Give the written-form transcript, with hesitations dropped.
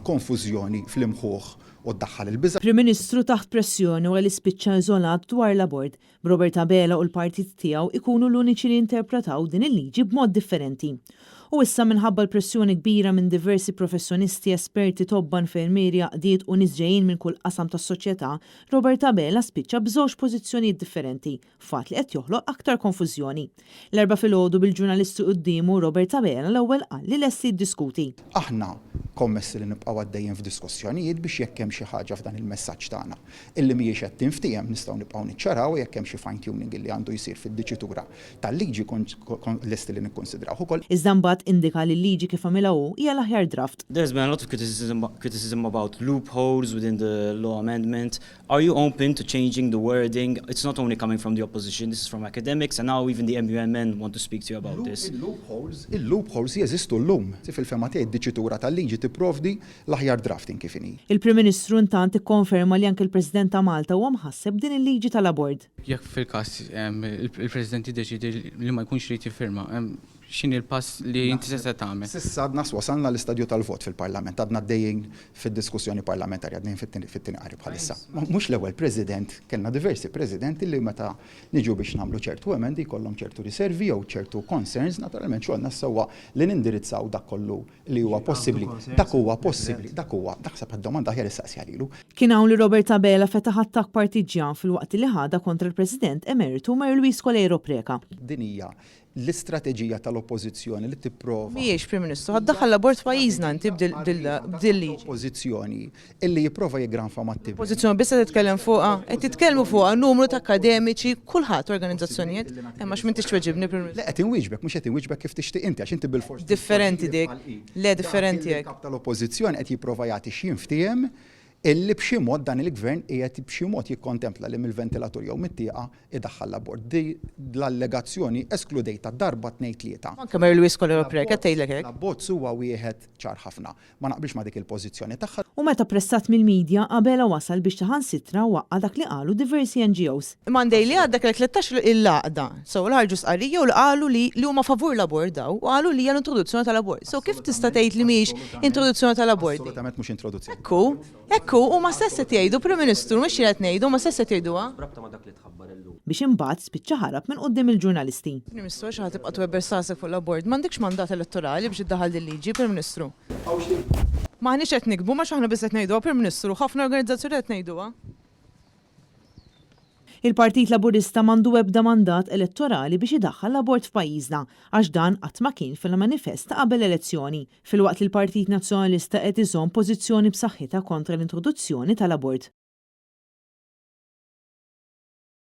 konfużjoni fl-imħuħ u ddaħħal il-biża'. Prim Ministru taħt pressjoni wara li spiċċa iżolat dwar l-abort, b'Robert Abela u l-partit tiegħu ikunu l-uniċi li jinterpretaw din il-liġi b'mod differenti. U issa minħabba l-pressjoni kbira minn diversi professjonisti, esperti, tobba, infermieri, għaqdiet u nies ġejjin minn kull qasam tas-soċjetà, Robert Abela spiċċa b'żewġ pożizzjonijiet differenti, fatt li qed joħloq aktar konfużjoni. L-Erbgħa filgħodu bil-ġurnalisti quddiemu, Robert Abela l-ewwel qal li lest li jiddiskuti. Aħna kommessi li nibqgħu għaddejjin f'diskussjonijiet biex jekk hemm xi ħaġa f'dan il-messaġġ tagħna illi mhijiex qed tinftiehem nistgħu nibqgħu niċċaraw u jekk hemm xi fine tuning illi għandu jsir fid-diċitura tal-liġi lesti li nikkunsidrawh ukoll. Iżda mbagħad indika li l-liġi kif għamilha hu hija l-aħjar draft. There's been a lot of criticism criticism about loopholes within the law amendment. Are you open to changing the wording? It's not only coming from the opposition, this is from academics and now even the MUMN want to speak to you about this. Il-loopholes, il-loopholes jeżistu llum. Fil-fehma tiegħi d-diċitura tal-liġi tipprovdi l-aħjar drafting kif inhi. Il-Prim Ministru intant ikkonferma li anke l-President ta' Malta huwa mħasseb b'din il-liġi tal-abort. Jekk fil-każ il-President jiddeċiedi li ma jkunx irid jiffirma, x'inhi l-pass li inti se tagħmel? S'issa għadna wasalna l-istadju tal-vot fil-Parlament, għadna għaddejjin fid-diskussjoni parlamentari, għaddejjin fit-tieni qari bħalissa. Mhux l-ewwel President, kellna diversi Presidenti li meta niġu biex nagħmlu ċertu emendi jkollhom ċertu riservi jew ċertu concerns, naturalment xogħolna issa huwa li nindirizzaw dak kollu li huwa possibbli. Dak huwa possibbli, dak huwa, naħseb għad-domanda aħjar issaqsiha lilu. Kien hawn li Robert Abela fetaħ attakk partiġġjan filwaqt li ħadha kontra l-President Emeritu Mary Louise Coleiro Preca. Din hija l-istrateġija tal-Oppożizzjoni li tipprova. Mhijiex, Prim Ministru, ħa ddaħħal l-abort f'pajjiżna inti b'dil-liġi. Oppożizzjoni illi jipprova jiggranfa mat-tibni. L-Oppożizzjoni biss qed titkellem fuqha? Qed titkellmu fuqha numru ta' akkademiċi, kulħadd, organizzazzjonijiet. Imma għax m'intix tweġibni, Prim Ministru. Le qed inwieġbek, mhux qed inwieġbek kif tixtieq inti għax inti bilfors. Differenti dik. Le differenti hekk. Il-Kap tal-Oppożizzjoni qed jipprova jagħti x'jinftiehem illi b'xi mod dan il-Gvern qiegħed b'xi mod jikkontempla li mill-ventilatur jew mit-tieqa idaħħal l-abort. Di l-allegazzjoni eskludejtha darba tnejn tlieta. Anke Mary Louise Coleiro Preca qed tgħidlek hekk. L-abbozz huwa wieħed ċar ħafna. Ma naqbilx ma' dik il-pożizzjoni tagħha. U meta pressat mill-media, Abela wasal biex saħansitra waqqa' dak li qalu diversi NGOs. Monday li għadda kellek 13 il-għaqda, so li ħarġu stqarrija u li qalu li li huma favur l-abort daw u qalu li hija l-introduzzjoni tal-abort. So kif tista' tgħid li mhijiex introduzzjoni tal-abort din? Assolutament mhux introduzzjoni. Hekk hu, hekk hu, huma stess qed jgħidu, Prim Ministru, mhux jien qed ngħidu, huma stess qed jgħiduha. Biex imbagħad spiċċa ħarab minn quddiem il-ġurnalisti. Prim Ministru, għax ħa tibqa' twebbes rasek fuq l-abort? M'għandekx mandat elettorali biex iddaħħal din liġi, Prim Ministru. M'aħniex qed nigdbu, mhux aħna biss qed ngħiduha, Prim Ministru, ħafna organizzazzjonijiet qed ngħiduha. Il-Partit Laburista m'għandu ebda mandat elettorali biex idaħħal l-abort f'pajjiżna għax dan qatt ma kien fil-manifest ta' qabel l-elezzjoni, filwaqt li l-Partit Nazzjonalista qed iżomm pożizzjoni b'saħħitha kontra l-introduzzjoni tal-abort.